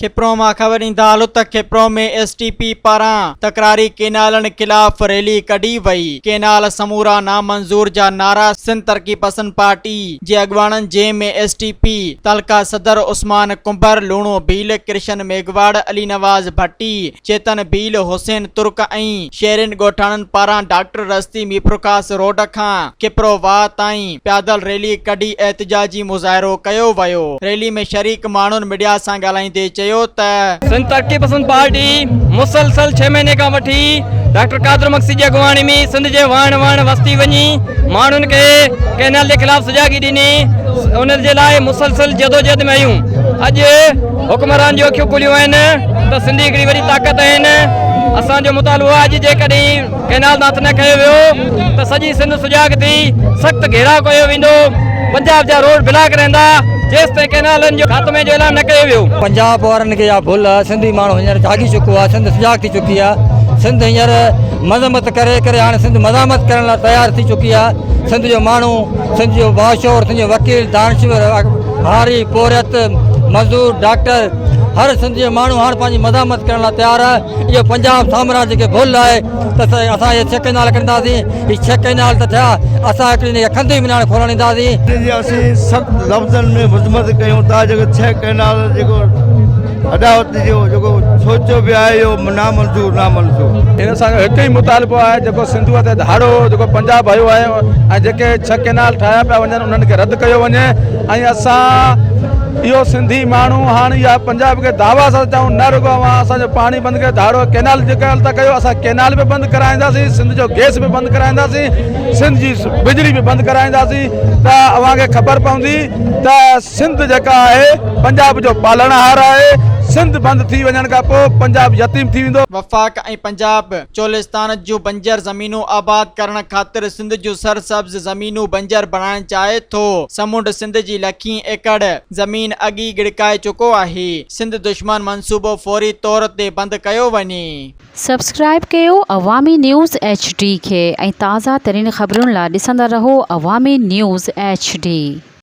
کپرو مان خبر ڏيندا هلو ته کپرو ۾ ايس ٽي پي پاران تڪراري ڪينالن خلاف ريلي ڪڍي وئي، ڪينال سمورا نامنظور جا نعرا سنڌ ترقي پسند پارٽي جي اڳواڻن جنهن ۾ ايس ٽي پي تعلقه صدر عثمان ڪنڀر، لوڻو ڀيل، ڪرشن ميگهواڙ، علي نواز ڀٽي، چيتن ڀيل، حسين ترڪ ۽ شهرين ڳوٺاڻن پاران ڊاڪٽر رستي ميرپورخاص روڊ کان کپرو واهه تائين پيادل ريلي ڪڍي احتجاجي مظاهرو ڪيو ويو. ريلي ۾ شريڪ ماڻهن ميڊيا سان ڳالهائيندي چيو ته. سنڌ ترقي پسند پارٽي مسلسل ڇهه مهيني کان وٺي ڊاڪٽر قادر مگسي جي اڳواڻي ۾ سنڌ جي واهڻ واهڻ وستي وڃي ماڻهن کي ڪئنال جي خلاف سجاڳي ڏني ان جي لاء مسلسل جدوجهد ۾ آهيون اڄ حڪمران جون اکيون کليون آهن ته سنڌي هڪڙي وڏي طاقت آهن اسان جو مطالبو آهي اڄ جيڪڏهن ڪئنال تان هٿ نه کنيو ويو ته سڄي سنڌ سجاڳ ٿي سخت گهيراء ڪيو ويندو پنجاب جا روڊ بلاڪ رهندا جيستائين ڪئنالن جو خاتمي جو اعلان نه ڪيو ويو. پنجاب وارن کي اها ڀل آهي سنڌي ماڻهو هينئر جاڳي چڪو آهي سنڌ سجاڳ ٿي چڪي آهي سنڌ هينئر مذمت ڪري ڪري هاڻي سنڌ مزاحمت ڪرڻ لاء تيار ٿي چڪي آهي سنڌ جو ماڻهو سنڌ جو باشعور سنڌ جو وڪيل دانشور هاري پورهيت مزدور ڊاڪٽر هر سنڌ جو ماڻهو هاڻ پنهنجي مزاحمت ڪرڻ لاء تيار آهي اهو پنجاب سامراج کي ڀل آهي ته اسان اهي ڇهه ڪئنال ڪڍنداسين هي ڇهه ڪئنال ته ٿيا اسان هڪڙي هن کي کنڌي به ناهي کولڻ ڏينداسين. ان جي اسين سخت لفظن ۾ مذمت ڪيون ٿا جيڪو ڇهه ڪئنال جيڪو اڏاوت جو جيڪو سوچيو به آهي اهو نامنظور نامنظور. هن اسان جو هڪ ئي مطالبو آهي جيڪو سنڌوء تي ڌاڙو جيڪو پنجاب هنيو آهي ۽ جيڪي ڇهه ڪئنال ٺاهيا پيا وڃن انهن کي رد ڪيو وڃي ۽ اسان اهو سنڌي ماڻهو هاڻ اها پنجاب کي دعويٰ سان چئون نه رڳو اوهان اسان جو پاڻي بند ڪري ڌاڙو ڪينال جي ڳالهه ٿا ڪيو اسان ڪينال به بند ڪرائينداسين سنڌ جو گئس به بند ڪرائينداسين سنڌ جي بجلي به بند ڪرائينداسين ته اوهان کي خبر پوندي ته سنڌ جيڪا آهي پنجاب جو پالڻهار آهي سنڌ بند ٿي وڃڻ کان پوء پنجاب يتيم ٿي ويندو. وفاق ۽ پنجاب چولستان جون بنجر زمينون آباد ڪرڻ خاطر سنڌ جون سرسبز زمينون بنجر بڻائڻ چاهي ٿو. سمنڊ سنڌ جي لکين ايڪڙ زمين اڳ ئي ڳڙڪائي چڪو آهي. سنڌ دشمن منصوبو فوري طور تي بند ڪيو وڃي. سبسڪرائيب ڪيو عوامي نيوز ايڇ ڊي کي ۽ تازه ترين خبرن لا ڏسندا رهو عوامي نيوز ايڇ ڊي.